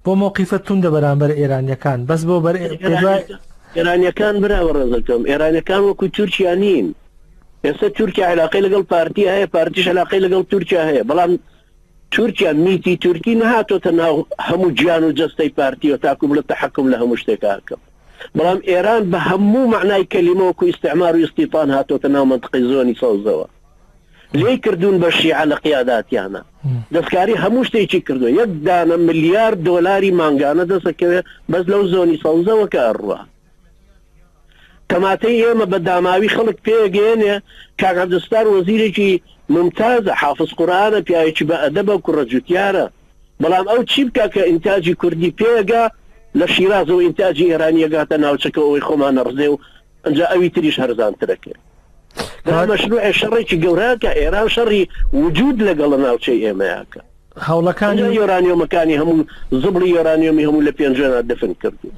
بۆ مەوقیفە توندە بەرامبەر ئێرانیەکان بەس بۆ بەر پێدوای ئێرانیەکان برا بەڕێزەکەم ئێرانیەکان وەکو تورکیا نین ئێستا تورکیا علاقەی لەگەڵ پارتی هەیە پارتیش علاقەی لەگەڵ تورکیا هەیە بەڵام تورکیا میتی تورکی نەهاتۆتە ناو هەموو گیان و جەستەی پارتیەوە تاکو بڵێ تەحەکوم لە هەموو شتێکا ئەکەم بەڵام ئێران بە هەموو مەعنای کەلیمە وەکو ئیستعمار و ئیستیطان هاتۆتە ناو مەنتقەی زۆنی سەوزەوە لێی کردوون بە شیعە لە قیاداتیانە دەستکاری هەموو شتێکی کردووە یەک دانە ملیار دۆلاری مانگانە دەسەکەوێ بەس لەو زۆنی سەوزەوە کە ئەڕوا تەماتەی ئێمە بە داماوی خەڵک پێگەیەنێ. کاک عەبدولستار وەزیرێکی مومتازە، حافز قورئانە، پیاوێکی بە ئەدەبە، کوڕە جوتیارە. بەڵام ئەو چی بکا کە ئینتاجی کوردی پێگا لە شیرازەوە ئینتاجی ئێرانی ئەگاتە ناوچەکە ئەوەی خۆمان ئەڕزێ و ئەنجا ئەوی تریش هەرزانترەکەێ. دا مەشروعێ شەڕێکی گەورەکە ئێران شەڕی وجود لەگەڵە ناوچەی ئێمەیاکە. هەوڵەکانی یۆرانیۆمەکانی هەموو زبڵی یۆرانیۆمی هەموو لە پێنجوێنا دفن کردو.